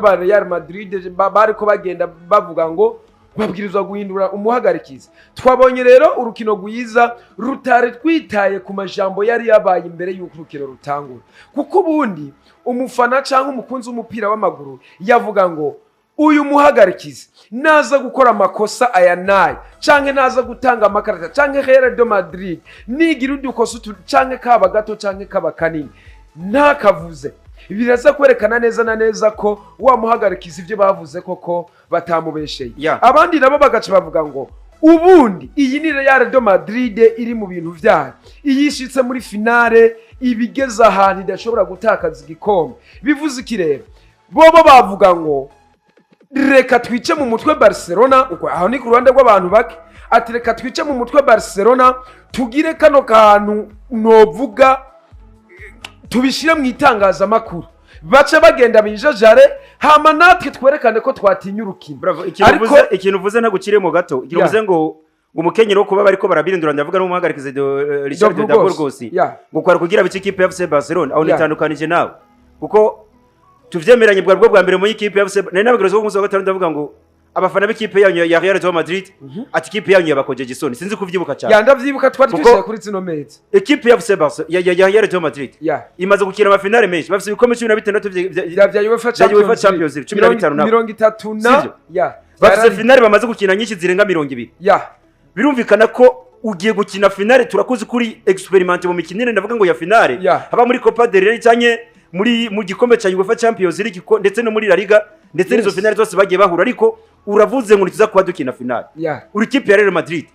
b'aba Real Madrid bariko bagenda bavuga ngo babwirizwa guhindura umuhagarikizi. Twabonye rero urukino rwiza rutari twitaye ku majambo yari yabaye imbere y'uko urukino rutangura, kuko ubundi umufana cyangwa umukunzi w'umupira w'amaguru yavuga ngo uyu muhagarikizi naza gukora amakosa aya n'aya, canke naza gutanga amakarata, canke Real de Madrid nigira udukosa utu canke kaba gato canke kaba kanini ntakavuze, biraza kwerekana neza na neza ko wa muhagarikizi ibyo bavuze koko batamubesheye. Abandi nabo bagaca bavuga ngo ubundi iyi ni Real de Madrid iri mu bintu vyayo, iyo ishitse muri finale ibigeze ahantu idashobora gutakaza igikombe. Bivuze iki rero? Bobo bavuga ngo reka twice mu mutwe Barcelona. Uko aho ni ku ruhande rw'abantu bake, ati reka twice mu mutwe Barcelona, tugire kano kantu novuga tubishyire mu itangazamakuru, bace bagenda bijajare, hama natwe twerekane ko twatinya urukino. Bravo, ikintu Ariko uvuze, ikintu uvuze ntabwo ukirimo gato, ikintu uvuze ngo umukenyero wo kuba bariko barabirindura, ndavuga n'umuhagarikizi de Richard de de Burgos. Burgos, ngo kwari kugira bice ikipe ya FC Barcelona, aho nitandukanije nawe, kuko tuvyemeranye bwa bwo bwa mbere mu ikipe ya FC. Nari nababwira ko ku munsi wa gatanu ndavuga ngo abafana b'ikipe yanyu ya Real de Madrid, ati ikipe yanyu yabakojeje isoni. Sinzi kuvyibuka cyane. Ya, ndavyibuka, twari Kuko twicaye kuri zino meza. Ikipe ya FC Barcelona ya Real de Madrid imaze gukina amafinale menshi, bafise ibikombe 16 vya UEFA vya UEFA Champions Champions League, 15 nabo. 30 na Sivyo? Ya. Bafise finale bamaze gukina nyinshi zirenga 20. Birumvikana ko ugiye gukina finale, turakuzi kuri expérimenté mu mikinire, ndavuga ngo ya finale, haba muri Copa del Rey canke mu gikombe cya UEFA Champions League ndetse no muri La Liga, ndetse n'izo finale zose bagiye bahura. Ariko uravuze ngo ntituza kuba dukina finale, uri ikipe ya Real Madrid,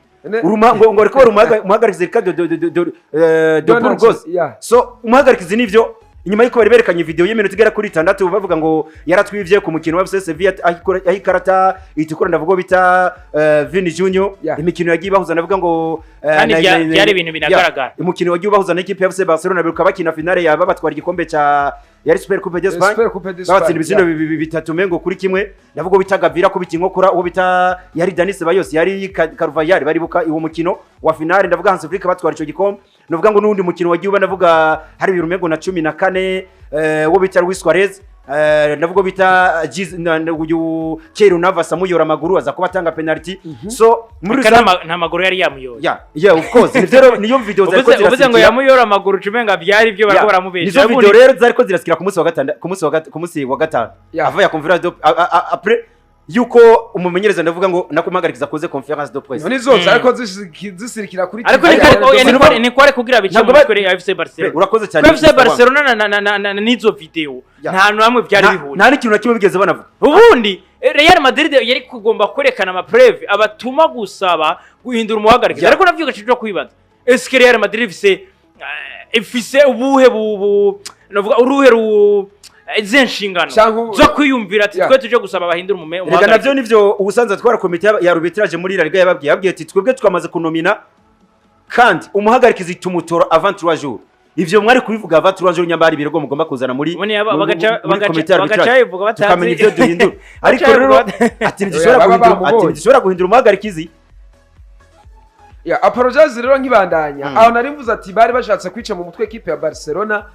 uruma ngo ariko bari umuhagarikizi Ricardo de Donald, Burgos. So umuhagarikizi nivyo, inyuma y'uko bari berekanye video y'iminota igera kuri 6 bavuga ngo yaratwivye ku mukino wa FC Sevilla, aho ikarata itukura, ndavuga bita Vini Junior. Imikino yagiye bahuza, ndavuga ngo Kandi byari ibintu binagaragara. Umukino wagiye ubahuza n'ikipe ya FC Barcelona, biruka bakina finale yaba batwara igikombe ca yari Super Coupe d'Espagne, Super Coupe d'Espagne, babatsinda ibitsindo 3-1. Ndavuga uwo bita Gavira kubita inkokora uwo bita yari Dani Ceballos, yari Carvajal, baribuka uwo mukino wa finale. Ndavuga Hansi Flick batwara ico gikombe. Ndavuga ngo n'undi mukino wagiye uba, ndavuga hari ibiro umengo na 14, uwo bita Luis Suarez, ndavuga bita uyu Keylor Navas amuyora amaguru, aza kuba atanga penalty. So muri Eka rusange nta maguru yari yamuyoye. Yeah, of course, nivyo rero, niyo video zariko Uvuze ngo zirasikira. yamuyora amaguru, ucumenga byari byo bariko baramubesha. Nizo video rero zariko zirasikira ku munsi wa gatanu, ku munsi wa gatanu ava ya conférence de après yuko umumenyereza, ndavuga ngo nakumpagarikiza akoze conférence de presse. None zose ariko zisirikira kuri Ariko TV. oya, ni kwari kugira bice Ntabwo mu mutwe ya FC Barcelona. Urakoze cyane, Kuri FC Mr. Wang. Barcelona na n'izo video nta hantu hamwe byari bihuriye. Nta n'ikintu na kimwe bigeze banavuga. Ubundi Real Madrid yari kugomba kwerekana amapreuves abatuma gusaba guhindura umuhagarikizi. Ariko navyo gacije kwibaza, eske Real Madrid ifise ubuhe bu novuga uruhe ru izihe nshingano zo kwiyumvira ati twe tuje gusaba bahindura Rega umuhagarikizi? navyo nivyo ubusanzwe atwara komite ya arbitrage muri La Liga yababwiye ati twebwe twamaze kunomina kandi umuhagarikizi tumutora avant 3 jours. Ivyo mwari kubivuga avant 3 jours, nyambari ibirego mugomba kuzana muri Ubundi muri komite ya bagaca arbitrage, bivuga batazi. tukamenya ivyo duhindura. Ariko Bagaca rero bivuga ati ntidushobora Oya, baba guhindura, ati bamubonye. ntidushobora guhindura umuhagarikizi. Ya, apologize rero, nkibandanya aho nari mvuze ati bari bashatse kwica mu mutwe ekipe ya Barcelona.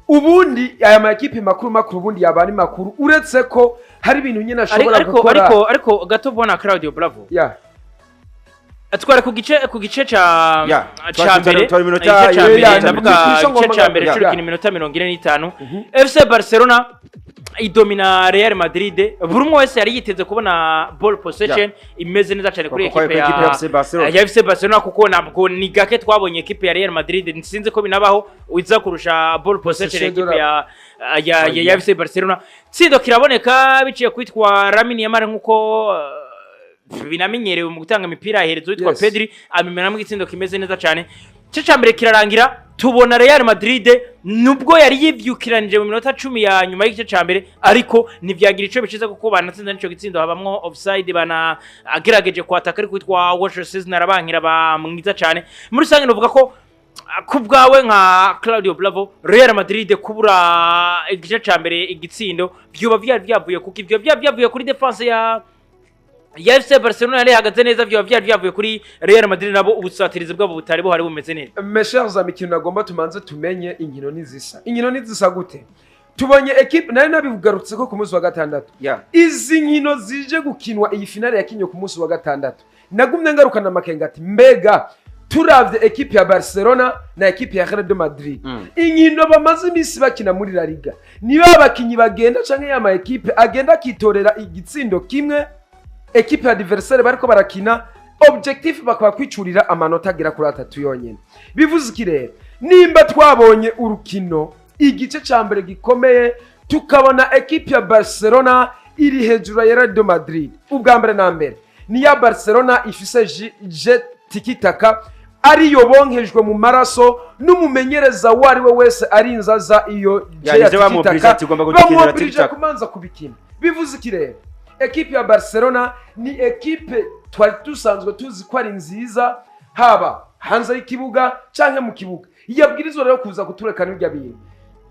Ubundi aya ma ekipe makuru makuru ubundi yaba ari makuru, uretse ko hari ibintu nyine ashobora Ariko gukora. ariko gato, bona Claudio Bravo atwara ku gice ca ca mbere, Twari iminota igice ca mbere, ndavuga twisho igice ca mbere c'urukino, iminota 45, FC Barcelona idomina Real Madrid. Buri umwe wese yari yiteze kubona ball possession imeze neza cyane kuri Kuko ekipe ekipe ya FC Barcelona. Ya FC Barcelona, kuko ntabwo ni gake twabonye ekipe ya Real Madrid, sinzi ko binabaho, iza kurusha ball possession Possession ekipe ya FC Barcelona. Tsindo kiraboneka biciye kwitwa Lamine Yamal, nkuko binamenyerewe mu gutanga imipira, ahereza uwitwa Pedri, amimenamo igitsindo kimeze neza cyane. Igice cya mbere kirarangira tubona Real Madrid nubwo yari yivyukiranije mu minota 10 ya nyuma y'igice cya mbere, ariko ntibyagira ico bikiza kuko banatsinze n'ico gitsindo habamwo offside, bana agerageje kwataka ariko witwa Walter Szczesny arabankira ba mwiza cyane. Muri rusange novuga ko ku bwawe nka Claudio Bravo, Real Madrid kubura igice cya mbere igitsindo byuba byari byavuye kuko ibyo byari byavuye kuri défense ya FC Barcelona yari ihagaze neza, byaba byari byavuye kuri Real Madrid nabo ubusatirizi bwabo butari buhari bumeze neza? Mes chers amis, ikintu nagomba tumanze tumenye, inkino ntizisa. Inkino ntizisa gute? Tubonye ekipe, nari nabigarutse ko ku munsi wa gatandatu, izi nkino zije gukinwa, iyi finale yakinwe ku munsi wa gatandatu, nagumye ngarukana amakenga ati: mbega turavye ekipe ya Barcelona na ekipe ya Real de Madrid, inkino bamaze iminsi bakina muri La Liga, niba abakinyi bagenda canke ya ma ekipe agenda akitorera igitsindo kimwe ekipe ya adversaire bariko barakina, objectif bakaba kwicurira amanota agera kuri 3 yonyene. Bivuze iki rero? Nimba twabonye urukino igice ca mbere gikomeye, tukabona ekipe ya Barcelona iri hejuru ya Real de Madrid, ubwa mbere na mbere ni ya Barcelona ifise jeu tiki-taka, ariyo bonkejwe mu maraso n'umumenyereza uwo ari we wese arinzaza iyo Ya, jeu ya nivyo bamwobrije tiki-taka, ati ugomba gukinira bamwobrije tiki-taka. kumanza kubikina. Bivuze iki rero? Ekipe ya Barcelona ni ekipe twari dusanzwe tuzi ko ari nziza, haba hanze y'ikibuga canke mu kibuga. Yabwirizwa rero kuza kuturekana ibyo bintu.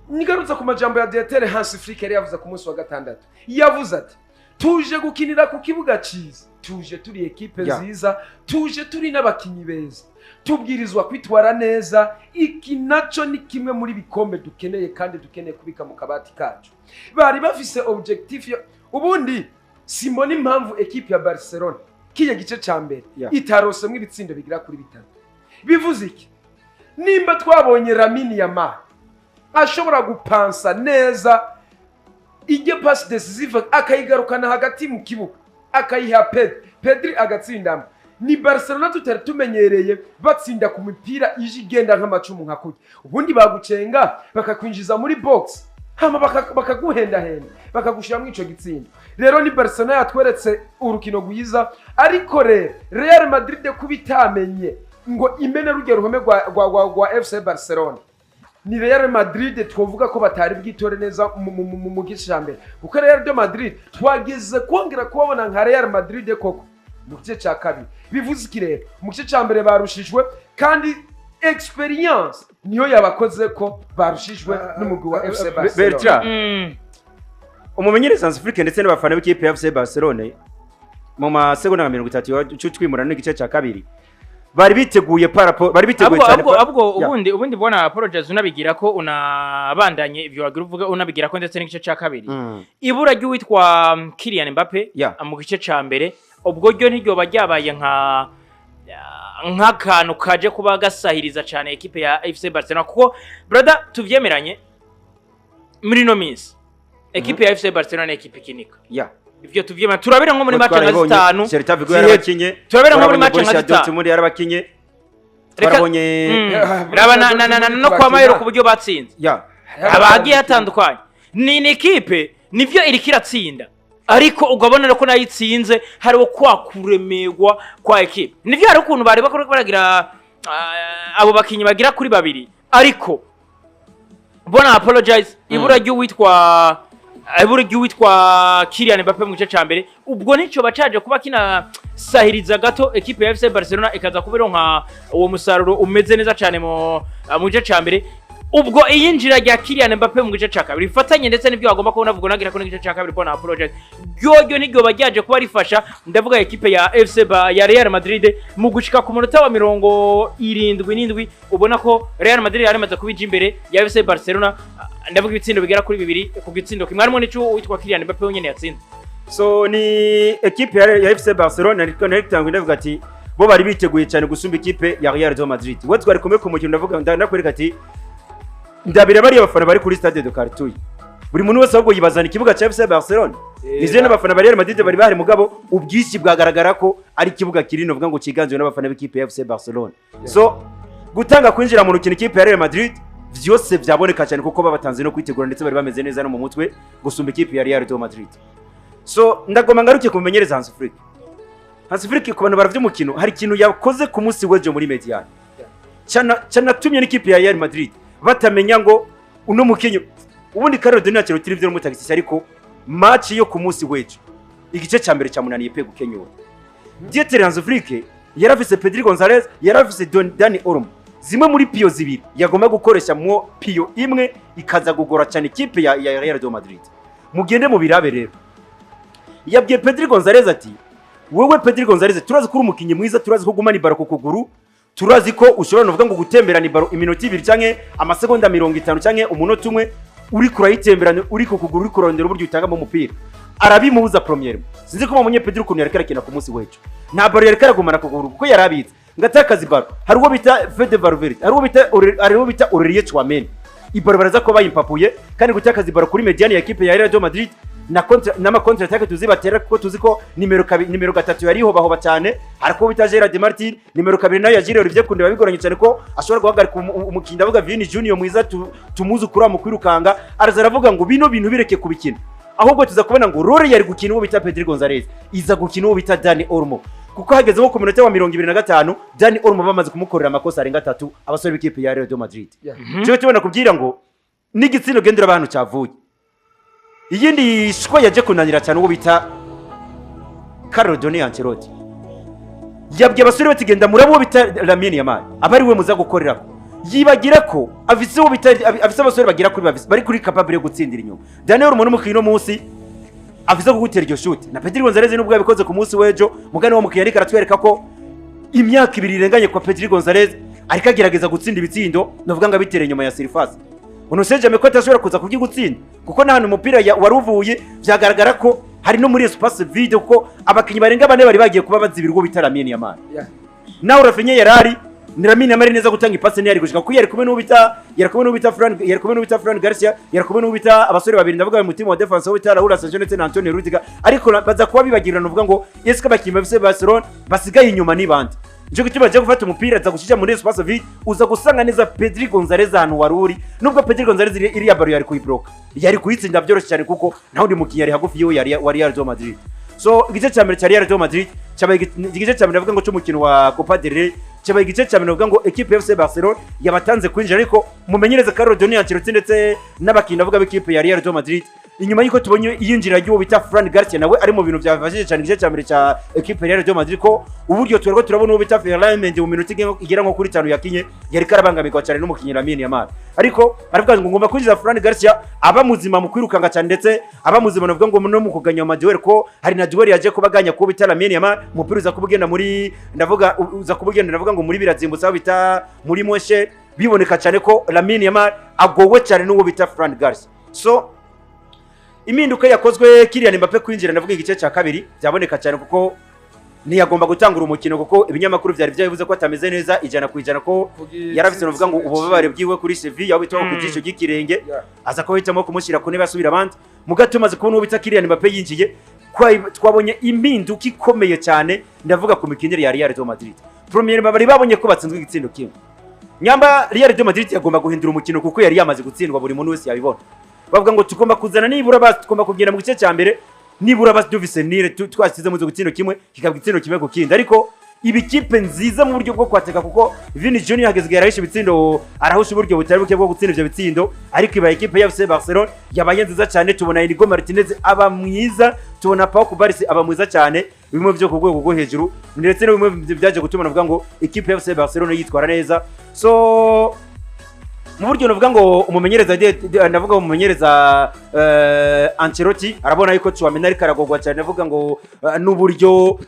Nigarutse ku majambo ya Dieter Hans Flick yari yavuze ku munsi wa gatandatu, yavuze ati: tuje gukinira ku kibuga cyiza, tuje turi ekipe nziza, tuje turi n'abakinyi beza, tubwirizwa kwitwara neza. Iki naco ni kimwe muri bikombe dukeneye kandi dukeneye kubika mu kabati kacu. Bari bafise objectif ubundi simbona impamvu ekipe ya Barcelona kiya gice ca mbere itarosemwo ibitsindo bigira kuri 3. Bivuze iki? Nimba twabonye Lamine Yamal ashobora gupansa neza ijye passe décisive, akayigarukana hagati mu kibuga, akayiha Pedri, Pedri agatsindamo, ni Barcelona tutari tumenyereye batsinda ku mipira ije igenda nk'amacumu nka kurya. Ubundi bagucenga bakakwinjiza muri box, hama bakaguhendahenda, bakagushyiramo ico gitsindo. Rero ni Barcelona yatweretse urukino rwiza, ariko rero Real Madrid kuba itamenye ngo imene rujya ruhome rwa FC Barcelona, ni Real Madrid twovuga ko batari bwitore neza mu gice cya mbere, kuko Real de Madrid twageze kongera kubabona nka Real Madrid koko mu gice cya kabiri. Bivuze iki rero? Mu gice cya mbere barushijwe, kandi experience niyo yabakoze ko barushijwe n'umugwi wa FC Barcelona. Bertrand, umumenyereza Hans Flick ndetse n'abafana b'ikipe ya FC Barcelone, mu masegonda nka 30 twimura n'igice cya kabiri, bari biteguye parapo, bari biteguye cyane. Abwo abwo ubundi bwana apologize, unabigira ko unabandanye ivyo wagira uvuga, unabigira ko ndetse n'igice ca kabiri, ibura ry'uwitwa Kylian Mbappe mu gice ca mbere, ubwo ryo ntiryoba ryabaye nk'akantu kaje kuba gasahiriza cyane ekipe ya FC Barcelona? Kuko brother, tuvyemeranye, muri no minsi ekipe ya FC Barcelona ni ekipe ikinika. Ivyo tuvyemera, turabira nko muri match nka 5 Celta Vigo yarabakinye. Turabira nko muri match nka Borussia 5. Dortmund yarabakinye. Twarabonye. Raba na no kwa Mayero ku buryo batsinze. Abagiye hatandukanye, ni ekipe nivyo iriko iratsinda, ariko ugabona ko nayo itsinze hariho kwa kuremerwa kwa ekipe. Nivyo hari ukuntu bari bakora baragira abo bakinyi bagira kuri 2, ariko bona apologize, ibura ry'uwitwa Kylian Mbappe mu gice ca mbere, ubwo nico bacaje kuba kina sahiriza gato ekipe ya FC Barcelona, ikaza kubironka uwo musaruro umeze neza cyane mu gice ca mbere. Ubwo iyinjira rya Kylian Mbappe mu gice ca kabiri rifatanye ndetse n'ibyo bagomba kubona vuga nagira ko n'igice ca kabiri, bona apologize, ryoryo niryo bajyaje kuba rifasha, ndavuga ekipe ya FC ya Real Madrid mu gushika ku munota wa 77, ubona ko Real Madrid yari imaze kubija imbere ya FC Barcelona, ndavuga ibitsindo bigera kuri 2 ku gitsindo 1, harimo n'ico uwitwa Kylian Mbappe wenyene yatsinze. So ni ekipe ya FC Barcelona, ariko nari tangwe ndavuga ati bo bari biteguye cyane gusumba ikipe ya Real de Madrid. We twari kumwe ku mukino, ndavuga ndakwereka ati ndabira bariya bafana bari kuri Stade de Cartouche, buri muntu wese ahubwo yibazana ikibuga cya FC Barcelona. Nizeye n'abafana ba Real Madrid bari bahari, mugabo ubwinshi bwagaragara ko ari ikibuga kiri novuga ngo cyiganzwe n'abafana b'ikipe ya FC Barcelona. So gutanga kwinjira mu rukino ikipe ya Real Madrid vyose vyaboneka cyane, kuko babatanze no kwitegura, ndetse bari bameze neza no mu mutwe gusumba ikipe ya Real de Madrid. So ndagomba ngaruke kumenyereza Hans Flick. Hans Flick, ku bantu baravye umukino, hari ikintu yakoze ku munsi w'ejo muri médiane cyanatumye n'ikipe ya Real Madrid batamenya ngo uno mukinyi ubundi Carlo Doni Ancelotti nivyo n'umutagisi, ariko match yo ku munsi w'ejo igice cya mbere cyamunaniye pe gukenyura. Dieter Hans Flick yarafise Pedri Gonzalez, yarafise Dani Olmo, zimwe muri pions zibiri yagomba gukoresha mwo pion imwe ikaza gugora cyane ikipe ya Real de Madrid. Mugende mu birabe rero, yabwiye Pedri Gonzalez ati: wewe Pedri Gonzalez, turazi ko uri umukinnyi mwiza, turazi ko ugumana ibaro ku kuguru, turazi ko ushobora nuvuga ngo gutemberana ibaro iminota 2 canke amasegonda 50 canke umunota umwe. Uri kurayitemberana, uri ku kuguru, uri kurondera uburyo utangamo umupira, arabimubuza. Premièrement, sinzi ko mumenye Pedri ukuntu yariko arakina ku munsi w'ejo. Nta ballon yariko aragumana ku kuguru, kuko yarabitse ngo atakaze ballon. Hari uwo bita Fede Valverde, hari uwo bita Aurelien Tchouameni, i ballon baraza kuba bayimpapuye. Kandi gutakaza i ballon kuri médiane ya équipe ya Real Madrid na contre n'ama contre attaque tuzi batera, kuko tuzi ko nimero kabiri, nimero gatatu yariho bahoba cyane. Hari ko bita Gerard Martin, nimero kabiri nayo ya Jules Olivier Koundé, bigoranye cyane ko ashobora guhagarika umukinnyi, ndavuga Vini Junior mwiza tumuzi kuri mu kwirukanga. Araza aravuga ngo bino bintu bireke kubikina, ahubwo tuza kubona ngo role yari gukina uwo bita Pedri Gonzalez iza gukina uwo bita Dani Olmo, kuko hageze nko ku minota wa 25 Dani Olmo bamaze kumukorera amakosa arenga atatu abasore b'ikipe ya Real Madrid. Cyo tubona kubwira ngo n'igitsina gendera abantu cyavuye. Iyindi shwa yaje kunanira cyane uwo bita Carlo Doni Ancelotti, yabwiye abasore bati: "Genda murabo uwo bita Lamine Yamal, aba ari we muza gukorera." Yibagira ko afise uwo bita, afise abasore bagira kuri babiri bari kuri capable yo gutsindira inyuma. Daniel Olmo n'umukinnyi no munsi afise kugutera iryo shuti, na Pedri Gonzalez nubwo yabikoze ku munsi w'ejo. Mugani wo mukinnyi ariko aratwereka ko imyaka 2 irenganye kwa Pedri Gonzalez ariko agerageza gutsinda ibitsindo, navuga ngo abitere inyuma ya surface. On sait jamais ko atashobora kuza kubyigutsinda, kuko n'ahantu umupira wari uvuye vyagaragara ko hari no muri espace vide, kuko abakinnyi barenga bane bari bagiye kuba bazibira uwo bita Lamine Yamal. Nawe Raphinha yarari ni Lamine Yamal neza gutanga ipasi ntiyari gushika, kuko yari kumwe n'uwo bita Fran Garcia, yari kumwe n'uwo bita abasore babiri, ndavuga mu team wa défense, uwo bita Raul Asensio ndetse na Antonio Rudiger. Ariko baza kuba bibagirana, uvuga ngo ese ko abakinnyi bafise Barcelona basigaye inyuma ni bande? Nico gituma bagiye gufata umupira aza gushyira muri espace vide, uza gusanga neza Pedri Gonzalez ahantu wari uri. Nubwo Pedri Gonzalez iriya ballon yari kuyibloka, yari kuyitsinda byoroshye cyane, kuko nta wundi mukinnyi yari hagufi yiwe yari wa Real Madrid. So igice cya mbere cya Real Madrid cyabaye igice cya mbere navuga ngo cy'umukino wa Copa del Rey, cyabaye igice cya mbere navuga ngo équipe ya FC Barcelona yabatanze kwinjira. Ariko mumenyereze Carlo Doni Ancelotti ndetse n'abakinnyi navuga b'ikipe ya Real Madrid, inyuma y'uko tubonye iyinjira ry'uwo bita Fran Garcia, nawe ari mu bintu byafashije cyane igice cya mbere cya équipe ya Real Madrid, ko uburyo turiko turabona uwo bita Ferland Mendy mu minota igera nko kuri 5 yakinye yari karabangamirwa cyane n'umukinnyi Lamine Yamal. Ariko aravuga ngo ngomba kwinjiza Fran Garcia, aba muzima mu kwirukanga cyane, ndetse aba muzima navuga ngo no mu kuganya ama duel, ko hari na duel yaje kuba aganya kuba bita Lamine Yamal. Umupira uza kuba ugenda muri, ndavuga uza kuba ugenda, ndavuga ngo muri birazimbutse aho bita muri Moshe, biboneka cyane ko Lamine Yamal agowe cyane n'uwo bita Fran Garcia. So impinduka yakozwe, Kylian Mbappe kwinjira, ndavuga igice cya kabiri, byaboneka cyane kuko ntiyagomba gutangura umukino, kuko ibinyamakuru byari byabivuze ko atameze neza 100%, ko yarafise novuga ngo ububabare bwiwe kuri cheville, aho bita ku jisho ry'ikirenge. Aza ko hitamo kumushyira ku ntebe asubira abandi. Mu gato tumaze kubona uwo bita Kylian Mbappe yinjiye, twabonye impinduka ikomeye cyane, ndavuga ku mikinire ya Real de Madrid. Premièrement, bari babonye ko batsinzwe igitsindo kimwe. Nyamba Real de Madrid yagomba guhindura umukino, kuko yari yamaze gutsindwa, buri muntu wese yabibona. Bavuga ngo tugomba kuzana nibura basi, tugomba kugenda mu gice cya mbere nibura basi dufise nire twasize mu gitsindo kimwe, kikaba igitsindo kimwe ku kindi. Ariko ibikipe nziza mu buryo bwo kwateka, kuko Vini Junior hageze igihe arahisha ibitsindo, arahusha uburyo butari buke bwo gutsinda ivyo bitsindo. Ariko ibaye équipe ya FC Barcelona yabaye nziza cyane. Tubona Inigo Martinez aba mwiza, tubona Pau Cubarsí aba mwiza cyane, bimwe byo ku rwego rwo hejuru, ndetse no bimwe byaje gutuma navuga ngo équipe ya FC Barcelona yitwara neza. So mu buryo navuga ngo umumenyereza ndavuga umumenyereza Ancelotti arabona yuko Tchouameni ariko aragogwa cyane, ndavuga ngo n'uburyo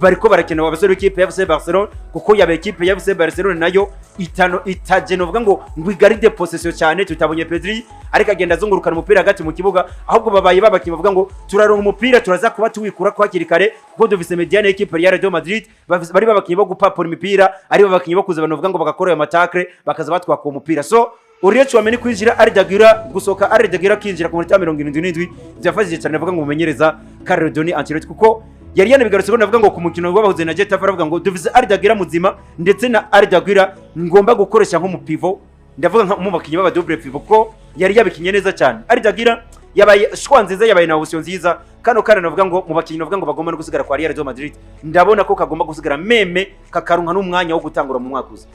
bariko barakina abasore b'ikipe ya FC Barcelona, kuko yaba équipe ya FC Barcelona nayo itano itaje novuga ngo igaride possession cyane. Tutabonye Pedri ariko agenda azungurukana umupira hagati mu kibuga, ahubwo babaye babakinnyi bavuga ngo turaronka umupira, turaza kuba tuwikura ko hakiri kare, kuko dufise médiane équipe ya Real Madrid bari babakinnyi bo gupapura imipira, ari babakinnyi bo kuza banavuga ngo bagakora ayo ma tacle, bakaza batwaka uwo mupira. So Aurelien Tchouameni kwinjira, Arda Güler gusohoka, Arda Güler akinjira ku minota 77, byafashije cyane navuga ngo umumenyereza Carlo Doni Ancelotti, kuko yari yanabigarutse ko navuga ngo ku mukino w'abahuze na Getafe, aravuga ngo dufise Arda Güler muzima, ndetse na Arda Güler ngomba gukoresha nk'umu pivot, ndavuga nka mu bakinnyi b'aba double pivot, kuko yari yabikinye neza cyane. Arda Güler yabaye choix nziza, yabaye na option nziza. Kano kana navuga ngo mu bakinnyi navuga ngo bagomba no gusigara kwa Real Madrid, ndabona ko kagomba gusigara même kakaronka n'umwanya wo gutangura mu mwaka uza.